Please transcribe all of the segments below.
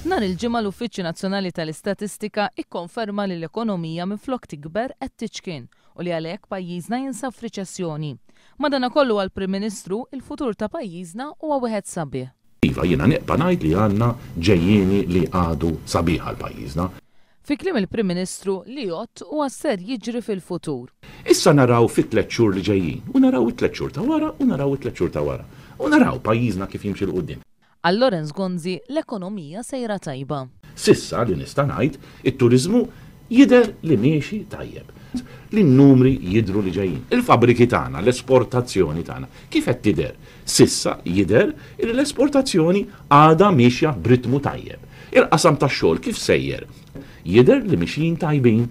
Nhar il-Ġimgħa l-Uffiċċju Nazzjonali tal-Istatistika ikkonferma li l-ekonomija minflok tikber qed tiċkien u li għalhekk pajjiżna jinsab f'riċessjoni. Madanakollu għall-Prim Ministru, il-futur ta' pajjiżna huwa wieħed sabiħ. Iva, jiena nibqa' ngħid li għandna ġejjieni li għadu sabiħ għal pajjiżna. Fi kliem il-Prim Ministru, li jgħodd huwa x'ser jiġri fil-futur. Issa naraw fit-tlett xhur li ġejjin u naraw it-tlett xhur ta' wara u naraw it-tlett xhur ta' wara. U naraw pajjiżna kif jimxi 'l quddiem. Għal Lawrence Gonzi, l-ekonomija sejra tajba. S'issa li nista' ngħid, it-turiżmu jidher li miexi tajjeb. Li n-numri jidhru li ġejjin. Il-fabbriki tagħna, l-esportazzjoni tagħna, kif qed tidher? S'issa jidher li l-esportazzjoni għadha miexja b'ritmu tajjeb. Il-qasam tax-xogħol kif sejjer? Jidher li mixjin tajbin.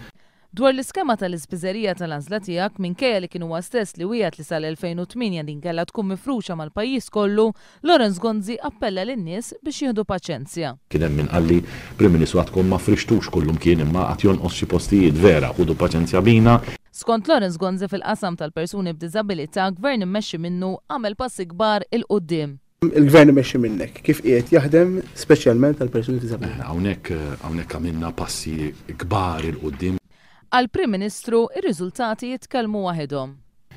Dwar l-iskema tal-ispiżerija tal-għażla tiegħek, minkejja li kien huwa stess li wiegħed li sal-2008 din kellha tkun mifruxa mal-pajjiż kollu, Lawrence Gonzi appella lin-nies biex jieħdu paċenzja. Kien hemm min qalli, Prim Ministru għadkom ma frixtux kullumkien imma għad jonqos xi postijiet, vera, ħudu paċenzja bina. Skont Lawrence Gonzi fil-qasam tal-persuni b'diżabilità, Gvern immexxi minnu għamel passi kbar 'il quddiem. Il-Gvern imexxi minnek, kif qiegħed jaħdem speċjalment għal persuni b'diżabilità? Hawnhekk hawnhekk għamilna passi kbar 'il quddiem. Għall-Prim Ministru, ir-riżultati jitkellmu waħedhom.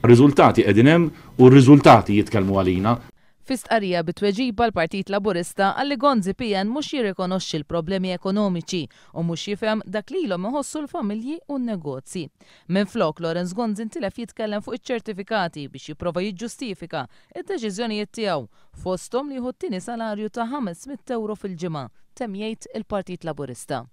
Riżultati qegħdin hemm u r-riżultati jitkellmu għalina. Fi stqarrija bi tweġiba l-Partit Laburista qal li Gonzi PN mhux jirrikonoxxi l-problemi ekonomiċi u mhux jifhem dak li ilhom iħossu l-familji u n-negozji. Minflok, Lawrence Gonzi ntilef jitkellem fuq iċ-ċertifikati biex jipprova jiġġustifika id-deċiżjonijiet tiegħu, fosthom li jieħu t-tieni salarju ta' 500 ewro fil-ġimgħa, temm jgħid il-Partit Laburista.